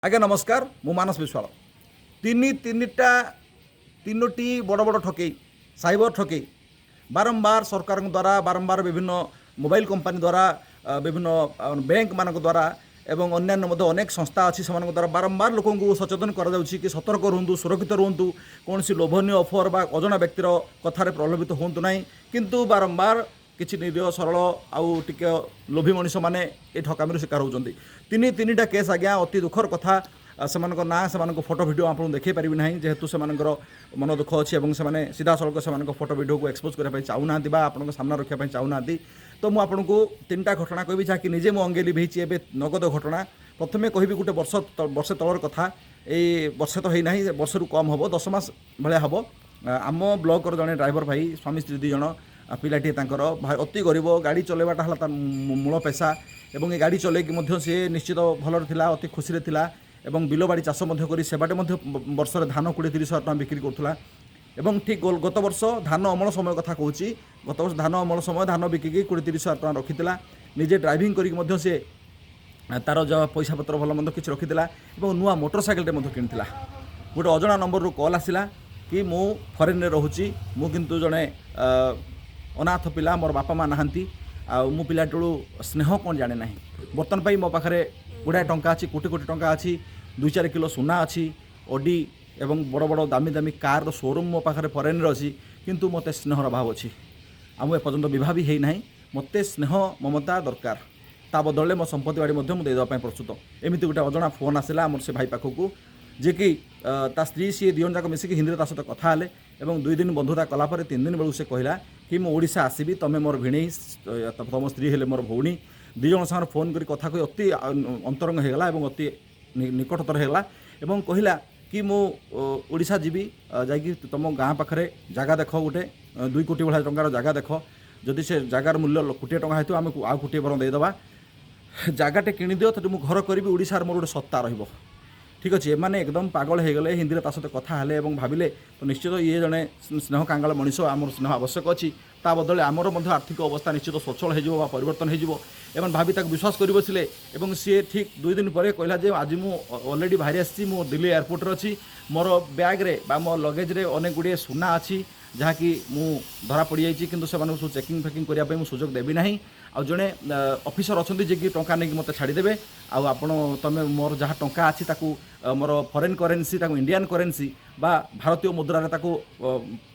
ଆଜ୍ଞା ନମସ୍କାର, ମୁଁ ମାନସ ବିଶ୍ୱାଳ। ତିନି ତିନିଟା ତିନୋଟି ବଡ଼ ବଡ଼ ଠକେଇ, ସାଇବର ଠକେଇ ବାରମ୍ବାର ସରକାରଙ୍କ ଦ୍ୱାରା, ବାରମ୍ବାର ବିଭିନ୍ନ ମୋବାଇଲ କମ୍ପାନୀ ଦ୍ୱାରା, ବିଭିନ୍ନ ବ୍ୟାଙ୍କମାନଙ୍କ ଦ୍ୱାରା ଏବଂ ଅନ୍ୟାନ୍ୟ ମଧ୍ୟ ଅନେକ ସଂସ୍ଥା ଅଛି, ସେମାନଙ୍କ ଦ୍ୱାରା ବାରମ୍ବାର ଲୋକଙ୍କୁ ସଚେତନ କରାଯାଉଛି କି ସତର୍କ ରୁହନ୍ତୁ, ସୁରକ୍ଷିତ ରୁହନ୍ତୁ, କୌଣସି ଲୋଭନୀୟ ଅଫର୍ ବା ଅଜଣା ବ୍ୟକ୍ତିର କଥାରେ ପ୍ରଲୋଭିତ ହୁଅନ୍ତୁ ନାହିଁ। କିନ୍ତୁ ବାରମ୍ବାର କିଛି ନିରୀହ, ସରଳ ଆଉ ଟିକେ ଲୋଭୀ ମଣିଷମାନେ ଏ ଠକାମିର ଶିକାର ହେଉଛନ୍ତି। ତିନି ତିନିଟା କେସ୍ ଆଜ୍ଞା, ଅତି ଦୁଃଖର କଥା। ସେମାନଙ୍କ ନାଁ, ସେମାନଙ୍କ ଫଟୋ, ଭିଡ଼ିଓ ଆପଣଙ୍କୁ ଦେଖାଇ ପାରିବି ନାହିଁ, ଯେହେତୁ ସେମାନଙ୍କର ମନ ଦୁଃଖ ଅଛି ଏବଂ ସେମାନେ ସିଧାସଳଖ ସେମାନଙ୍କ ଫଟୋ ଭିଡ଼ିଓକୁ ଏକ୍ସପୋଜ୍ କରିବା ପାଇଁ ଚାହୁଁନାହାନ୍ତି ବା ଆପଣଙ୍କ ସାମ୍ନା ରଖିବା ପାଇଁ ଚାହୁଁନାହାନ୍ତି। ତ ମୁଁ ଆପଣଙ୍କୁ ତିନିଟା ଘଟଣା କହିବି, ଯାହାକି ନିଜେ ମୁଁ ଅଙ୍ଗେ ଲିଭେଇଛି ଏବେ ନଗଦ ଘଟଣା। ପ୍ରଥମେ କହିବି ଗୋଟେ ବର୍ଷ ବର୍ଷେ ତଳର କଥା। ଏଇ ବର୍ଷେ ତ ହେଇନାହିଁ, ବର୍ଷରୁ କମ୍ ହେବ, 10 ମାସ ଭଳିଆ ହେବ। ଆମ ବ୍ଲକର ଜଣେ ଡ୍ରାଇଭର ଭାଇ, ସ୍ୱାମୀ ସ୍ତ୍ରୀ ଦୁଇ ଜଣ, ପିଲାଟିଏ ତାଙ୍କର। ଭାଇ ଅତି ଗରିବ, ଗାଡ଼ି ଚଲେଇବାଟା ହେଲା ତାର ମୂଳ ପେସା ଏବଂ ଏ ଗାଡ଼ି ଚଲେଇକି ମଧ୍ୟ ସିଏ ନିଶ୍ଚିତ ଭଲରେ ଥିଲା, ଅତି ଖୁସିରେ ଥିଲା ଏବଂ ବିଲବାଡ଼ି ଚାଷ ମଧ୍ୟ କରି ସେବାଟେ ମଧ୍ୟ ବର୍ଷରେ ଧାନ 20-30 ହଜାର ଟଙ୍କା ବିକ୍ରି କରୁଥିଲା। ଏବଂ ଠିକ୍ ଗତ ବର୍ଷ ଧାନ ଅମଳ ସମୟ କଥା କହୁଛି। ଗତ ବର୍ଷ ଧାନ ଅମଳ ସମୟ ଧାନ ବିକିକି 20-30 ହଜାର ଟଙ୍କା ରଖିଥିଲା। ନିଜେ ଡ୍ରାଇଭିଂ କରିକି ମଧ୍ୟ ସେ ତାର ଯାହା ପଇସା ପତ୍ର ଭଲ ମନ୍ଦ କିଛି ରଖିଥିଲା ଏବଂ ନୂଆ ମୋଟର ସାଇକେଲଟେ ମଧ୍ୟ କିଣିଥିଲା। ଗୋଟେ ଅଜଣା ନମ୍ବରରୁ କଲ୍ ଆସିଲା କି ମୁଁ ଫରେନ୍ରେ ରହୁଛି, ମୁଁ କିନ୍ତୁ ଜଣେ ଅନାଥ ପିଲା, ମୋର ବାପା ମା' ନାହାନ୍ତି ଆଉ ମୁଁ ପିଲାଟିବେଳୁ ସ୍ନେହ କ'ଣ ଜାଣେ ନାହିଁ। ବର୍ତ୍ତମାନ ପାଇଁ ମୋ ପାଖରେ ଗୁଡ଼ାଏ ଟଙ୍କା ଅଛି, କୋଟି କୋଟି ଟଙ୍କା ଅଛି, 2-4 କିଲୋ ସୁନା ଅଛି, ଅଡ଼ି ଏବଂ ବଡ଼ ବଡ଼ ଦାମୀ ଦାମୀ କାର୍ର ସୋରୁମ୍ ମୋ ପାଖରେ ଫରେନ୍ରେ ଅଛି, କିନ୍ତୁ ମୋତେ ସ୍ନେହର ଅଭାବ ଅଛି ଆଉ ମୁଁ ଏପର୍ଯ୍ୟନ୍ତ ବିବାହ ବି ହେଇନାହିଁ। ମୋତେ ସ୍ନେହ ମମତା ଦରକାର, ତା ବଦଳରେ ମୋ ସମ୍ପତ୍ତି ବାଡ଼ି ମଧ୍ୟ ମୁଁ ଦେଇଦେବା ପାଇଁ ପ୍ରସ୍ତୁତ। ଏମିତି ଗୋଟେ ଅଜଣା ଫୋନ୍ ଆସିଲା ଆମର ସେ ଭାଇ ପାଖକୁ, ଯିଏକି ତା ସ୍ତ୍ରୀ ସିଏ ଦୁଇ ଜଣ ଯାକ ମିଶିକି ହିନ୍ଦୀରେ ତା ସହିତ କଥା ହେଲେ ଏବଂ 2 ଦିନ ବନ୍ଧୁତା କଲା ପରେ 3 ଦିନ ବେଳକୁ ସେ କହିଲା କି ମୁଁ ଓଡ଼ିଶା ଆସିବି, ତମେ ମୋର ଭିଣେଇ, ତମ ସ୍ତ୍ରୀ ହେଲେ ମୋର ଭଉଣୀ। ଦୁଇ ଜଣ ସାଙ୍ଗରେ ଫୋନ୍ କରି କଥା କହି ଅତି ଅନ୍ତରଙ୍ଗ ହେଇଗଲା ଏବଂ ଅତି ନିକଟତର ହେଇଗଲା ଏବଂ କହିଲା କି ମୁଁ ଓଡ଼ିଶା ଯିବି, ଯାଇକି ତୁମ ଗାଁ ପାଖରେ ଜାଗା ଦେଖ, ଗୋଟେ 2 କୋଟି ଭଳିଆ ଟଙ୍କାର ଜାଗା ଦେଖ। ଯଦି ସେ ଜାଗାର ମୂଲ୍ୟ କୋଟିଏ ଟଙ୍କା ହେଇଥିବ, ଆମେ ଆଉ କୋଟିଏ ବରଂ ଦେଇଦେବା, ଜାଗାଟେ କିଣିଦିଅ, ସେଠି ମୁଁ ଘର କରିବି, ଓଡ଼ିଶାର ମୋର ଗୋଟେ ସତ୍ତା ରହିବ। ଠିକ୍ ଅଛି, ଏମାନେ ଏକଦମ ପାଗଳ ହେଇଗଲେ। ହିନ୍ଦୀରେ ତା ସହିତ କଥା ହେଲେ ଏବଂ ଭାବିଲେ ତ ନିଶ୍ଚିତ ଇଏ ଜଣେ ସ୍ନେହ କାଙ୍ଗାଳ ମଣିଷ, ଆମର ସ୍ନେହ ଆବଶ୍ୟକ ଅଛି, ତା ବଦଳରେ ଆମର ମଧ୍ୟ ଆର୍ଥିକ ଅବସ୍ଥା ନିଶ୍ଚିତ ସ୍ୱଚ୍ଛଳ ହେଇଯିବ ବା ପରିବର୍ତ୍ତନ ହେଇଯିବ। ଏମାନେ ଭାବି ତାକୁ ବିଶ୍ୱାସ କରି ବସିଲେ ଏବଂ ସିଏ ଠିକ୍ 2 ଦିନ ପରେ କହିଲା ଯେ ଆଜି ମୁଁ ଅଲରେଡ଼ି ବାହାରି ଆସିଛି, ମୁଁ ଦିଲ୍ଲୀ ଏୟାରପୋର୍ଟରେ ଅଛି, ମୋର ବ୍ୟାଗ୍ରେ ବା ମୋ ଲଗେଜରେ ଅନେକ ଗୁଡ଼ିଏ ସୁନା ଅଛି, ଯାହାକି ମୁଁ ଧରା ପଡ଼ିଯାଇଛି, କିନ୍ତୁ ସେମାନଙ୍କୁ ସବୁ ଚେକିଂ ଫେକିଂ କରିବା ପାଇଁ ମୁଁ ସୁଯୋଗ ଦେବି ନାହିଁ। ଆଉ ଜଣେ ଅଫିସର ଅଛନ୍ତି, ଯିଏକି ଟଙ୍କା ନେଇକି ମୋତେ ଛାଡ଼ିଦେବେ। ଆଉ ଆପଣ ତୁମେ ମୋର ଯାହା ଟଙ୍କା ଅଛି ତାକୁ ମୋର ଫରେନ୍ କରେନ୍ସି ତାକୁ ଇଣ୍ଡିଆନ୍ କରେନ୍ସି ବା ଭାରତୀୟ ମୁଦ୍ରାରେ ତାକୁ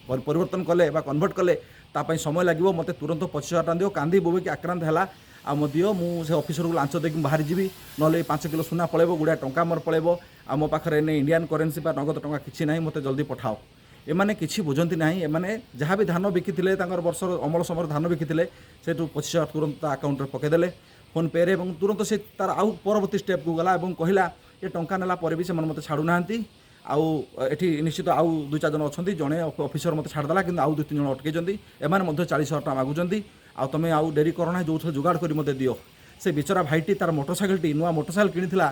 ପରିବର୍ତ୍ତନ କଲେ ବା କନଭର୍ଟ କଲେ ତା ପାଇଁ ସମୟ ଲାଗିବ। ମୋତେ ତୁରନ୍ତ 25,000 ଟଙ୍କା ଦିଅ। କାନ୍ଦି ବୋବେଇକି ଆକ୍ରାନ୍ତ ହେଲା। ଆଉ ମୋ ଦିଅ, ମୁଁ ସେ ଅଫିସରକୁ ଲାଞ୍ଚ ଦେଇକି ମୁଁ ବାହାରି ଯିବି, ନହେଲେ ଏଇ 5 କିଲୋ ସୁନା ପଳେଇବ, ଗୁଡ଼ାଏ ଟଙ୍କା ମୋର ପଳେଇବ ଆଉ ମୋ ପାଖରେ ଏନେ ଇଣ୍ଡିଆନ୍ କରେନ୍ସି ବା ନଗଦ ଟଙ୍କା କିଛି ନାହିଁ, ମୋତେ ଜଲ୍ଦି ପଠାଅ। ଏମାନେ କିଛି ବୁଝନ୍ତି ନାହିଁ। ଏମାନେ ଯାହା ବି ଧାନ ବିକିଥିଲେ, ତାଙ୍କର ବର୍ଷର ଅମଳ ସମୟରେ ଧାନ ବିକିଥିଲେ, ସେଠୁ 25,000 ତୁରନ୍ତ ତା ଆକାଉଣ୍ଟରେ ପକାଇଦେଲେ ଫୋନ୍ପେରେ ଏବଂ ତୁରନ୍ତ ସେ ତାର ଆଉ ପରବର୍ତ୍ତୀ ଷ୍ଟେପ୍କୁ ଗଲା ଏବଂ କହିଲା ଏ ଟଙ୍କା ନେଲା ପରେ ବି ସେମାନେ ମୋତେ ଛାଡ଼ୁନାହାନ୍ତି ଆଉ ଏଠି ନିଶ୍ଚିତ ଆଉ ଦୁଇ ଚାରି ଜଣ ଅଛନ୍ତି। ଜଣେ ଅଫିସର ମୋତେ ଛାଡ଼ିଦେଲା, କିନ୍ତୁ ଆଉ ଦୁଇ ତିନି ଜଣ ଅଟକେଇଛନ୍ତି, ଏମାନେ ମଧ୍ୟ 40,000 ଟଙ୍କା ମାଗୁଛନ୍ତି। ଆଉ ତୁମେ ଆଉ ଡେରି କର ନାହିଁ, ଯେଉଁଥିରେ ଯୋଗାଡ଼ କରି ମୋତେ ଦିଅ। ସେ ବିଚରା ଭାଇଟି ତାର ମୋଟରସାଇକେଲଟି, ନୂଆ ମୋଟରସାଇକେଲ କିଣିଥିଲା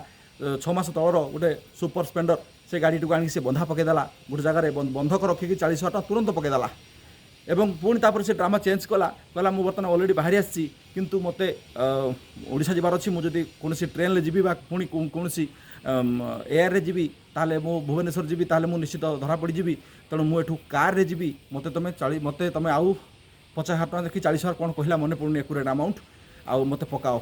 6 ମାସ ତଳର ଗୋଟେ ସୁପର ସ୍ପ୍ଲେଣ୍ଡର, ସେ ଗାଡ଼ିଟିକୁ ଆଣିକି ସେ ବନ୍ଧା ପକାଇଦେଲା ଗୋଟେ ଜାଗାରେ, ବନ୍ଧକ ରଖିକି 40,000 ଟଙ୍କା ତୁରନ୍ତ ପକାଇଦେଲା। ଏବଂ ପୁଣି ତାପରେ ସେ ଡ୍ରାମା ଚେଞ୍ଜ କଲା। କହିଲା ମୁଁ ବର୍ତ୍ତମାନ ଅଲରେଡ଼ି ବାହାରି ଆସିଛି, କିନ୍ତୁ ମୋତେ ଓଡ଼ିଶା ଯିବାର ଅଛି। ମୁଁ ଯଦି କୌଣସି ଟ୍ରେନ୍ରେ ଯିବି ବା ପୁଣି କୌଣସି ଏୟାରରେ ଯିବି, ତାହେଲେ ମୁଁ ଭୁବନେଶ୍ୱର ଯିବି, ତାହେଲେ ମୁଁ ନିଶ୍ଚିତ ଧରା ପଡ଼ିଯିବି। ତେଣୁ ମୁଁ ଏଠୁ କାର୍ରେ ଯିବି। ମୋତେ ତୁମେ ଆଉ 50,000 ଟଙ୍କା ଦେଖି 40,000 କ'ଣ କହିଲା ମନେ ପଡ଼ୁନି ଏକୁରେଟ୍ ଆମାଉଣ୍ଟ, ଆଉ ମୋତେ ପକାଅ।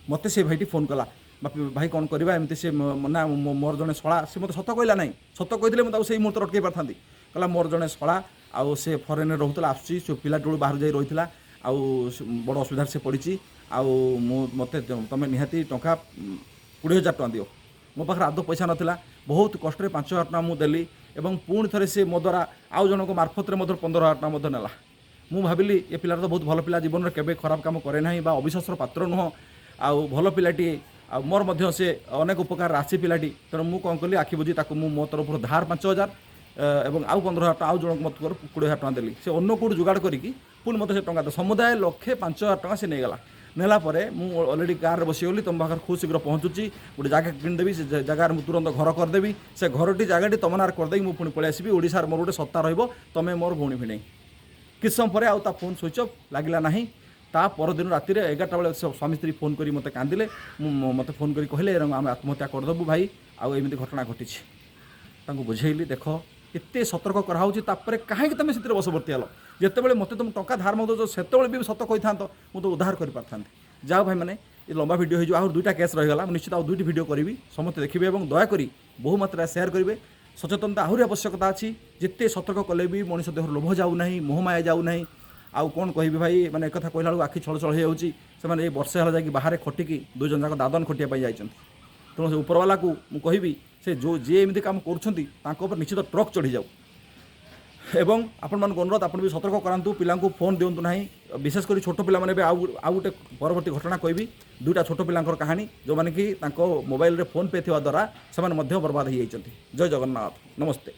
ମୋତେ ସେ ଭାଇଟି ଫୋନ୍ କଲା, ବାପି ଭାଇ, କ'ଣ କରିବା? ଏମିତି ସେ ନା ମୋର ଜଣେ ଶଳା, ସେ ମୋତେ ସତ କହିଲା ନାହିଁ, ସତ କହିଥିଲେ ମୁଁ ତାକୁ ସେଇ ମୁହୂର୍ତ୍ତରେ ଅଟକେଇ ପାରିଥାନ୍ତି। କହିଲା ମୋର ଜଣେ ଶଳା ଆଉ ସେ ଫରେନ୍ରେ ରହୁଥିଲା, ଆସୁଛି, ସେ ପିଲାଟିବେଳୁ ବାହାରୁ ଯାଇ ରହିଥିଲା ଆଉ ସେ ବଡ଼ ଅସୁବିଧାରେ ସେ ପଡ଼ିଛି। ଆଉ ମୁଁ ମୋତେ ତୁମେ ନିହାତି ଟଙ୍କା 20,000 ଟଙ୍କା ଦିଅ। ମୋ ପାଖରେ ଆଦୌ ପଇସା ନଥିଲା। ବହୁତ କଷ୍ଟରେ 5,000 ଟଙ୍କା ମୁଁ ଦେଲି ଏବଂ ପୁଣି ଥରେ ସେ ମୋ ଦ୍ୱାରା ଆଉ ଜଣଙ୍କ ମାର୍ଫତରେ ମଧ୍ୟ 15,000 ଟଙ୍କା ମଧ୍ୟ ନେଲା। ମୁଁ ଭାବିଲି ଏ ପିଲାଟା ତ ବହୁତ ଭଲ ପିଲା, ଜୀବନରେ କେବେ ଖରାପ କାମ କରେ ନାହିଁ ବା ଅବିଶ୍ୱାସର ପାତ୍ର ନୁହଁ ଆଉ ଭଲ ପିଲାଟିଏ ଆଉ ମୋର ମଧ୍ୟ ସେ ଅନେକ ଉପକାର ଆସି ପିଲାଟି। ତେଣୁ ମୁଁ କ'ଣ କଲି, ଆଖି ବୁଜି ତାକୁ ମୁଁ ମୋ ତରଫରୁ ଧାର 5,000 ଏବଂ ଆଉ 15,000 ଟଙ୍କା ଆଉ ଜଣଙ୍କୁ ମୋତେ 20,000 ଟଙ୍କା ଦେଲି। ସେ ଅନ୍ୟ କେଉଁଠୁ ଯୋଗାଡ଼ କରିକି ପୁଣି ମୋତେ ସେ ଟଙ୍କା ଦେଲା। ସମୁଦାୟ 1,05,000 ଟଙ୍କା ସେ ନେଇଗଲା। ନେଲା ପରେ ମୁଁ ଅଲରେଡ଼ି କାର୍ରେ ବସିଗଲି, ତୁମ ପାଖରେ ଖୁବ୍ ଶୀଘ୍ର ପହଞ୍ଚୁଛି, ଗୋଟେ ଜାଗା କିଣିଦେବି, ସେ ଜାଗାରେ ମୁଁ ତୁରନ୍ତ ଘର କରିଦେବି, ସେ ଘରଟି ଜାଗାଟି ତୁମ ନାଁରେ କରିଦେଇକି ମୁଁ ପୁଣି ପଳେଇ ଆସିବି, ଓଡ଼ିଶାରେ ମୋର ଗୋଟେ ସତ୍ତା ରହିବ, ତୁମେ ମୋର ଭଉଣୀ ଭିଣେଇ। କିଛି ସମୟ ପରେ ଆଉ ତା ଫୋନ୍ ସୁଇଚ୍ ଅଫ୍ ଲାଗିଲା ନାହିଁ। ତା ପରଦିନ ରାତିରେ 11ଟା ବେଳେ ସେ ସ୍ୱାମୀ ସ୍ତ୍ରୀ ଫୋନ୍ କରି ମୋତେ କାନ୍ଦିଲେ। ମୁଁ ମୋତେ ଫୋନ୍ କରି କହିଲେ, ଏରଙ୍ଗ ଆମେ ଆତ୍ମହତ୍ୟା କରିଦେବୁ ଭାଇ, ଆଉ ଏମିତି ଘଟଣା ଘଟିଛି। ତାଙ୍କୁ ବୁଝେଇଲି, ଦେଖ ଏତେ ସତର୍କ କରାହେଉଛି, ତାପରେ କାହିଁକି ତୁମେ ସେଥିରେ ବଶବର୍ତ୍ତୀ ହେଲ? ଯେତେବେଳେ ମୋତେ ତୁମ ଟଙ୍କା ଧାର ମାଗୁଛ, ସେତେବେଳେ ବି ସତ କହିଥାନ୍ତ, ମୁଁ ତ ଉଦ୍ଧାର କରିପାରିଥାନ୍ତି। ଯାଅ ଭାଇମାନେ, ଏ ଲମ୍ବା ଭିଡ଼ିଓ ହେଇଯିବ, ଆହୁରି 2ଟା କେସ୍ ରହିଗଲା। ମୁଁ ନିଶ୍ଚିତ ଆଉ 2ଟି ଭିଡ଼ିଓ କରିବି, ସମସ୍ତେ ଦେଖିବେ ଏବଂ ଦୟାକରି ବହୁ ମାତ୍ରାରେ ସେୟାର କରିବେ। ସଚେତନତା ଆହୁରି ଆବଶ୍ୟକତା ଅଛି। ଯେତେ ସତର୍କ କଲେ ବି ମଣିଷ ଦେହରୁ ଲୋଭ ଯାଉନାହିଁ, ମୋହମାୟା ଯାଉନାହିଁ। ଆଉ କ'ଣ କହିବି ଭାଇ, ମାନେ ଏକଥା କହିଲା ବେଳକୁ ଆଖି ଛଳ ଛଳ ହେଇଯାଉଛି। ସେମାନେ ଏଇ ବର୍ଷେ ହେଲା ଯାଇକି ବାହାରେ ଖଟିକି ଦୁଇ ଜଣ ଯାକ ଦାଦନ ଖଟିବା ପାଇଁ ଯାଇଛନ୍ତି। ତେଣୁ ସେ ଉପରବାଲାକୁ ମୁଁ କହିବି, ସେ ଯେଉଁ ଯିଏ ଏମିତି କାମ କରୁଛନ୍ତି ତାଙ୍କ ଉପରେ ନିଶ୍ଚିତ ଟ୍ରକ୍ ଚଢ଼ିଯାଉ। ଏବଂ ଆପଣମାନଙ୍କୁ ଅନୁରୋଧ, ଆପଣ ବି ସତର୍କ କରାନ୍ତୁ, ପିଲାଙ୍କୁ ଫୋନ୍ ଦିଅନ୍ତୁ ନାହିଁ, ବିଶେଷ କରି ଛୋଟ ପିଲାମାନେ। ଏବେ ଆଉ ଗୋଟେ ପରବର୍ତ୍ତୀ ଘଟଣା କହିବି, 2ଟା ଛୋଟ ପିଲାଙ୍କର କାହାଣୀ, ଯେଉଁମାନେ କି ତାଙ୍କ ମୋବାଇଲରେ ଫୋନ୍ ପେ ଥିବା ଦ୍ୱାରା ସେମାନେ ମଧ୍ୟ ବର୍ବାଦ ହେଇଯାଇଛନ୍ତି। ଜୟ ଜଗନ୍ନାଥ, ନମସ୍ତେ।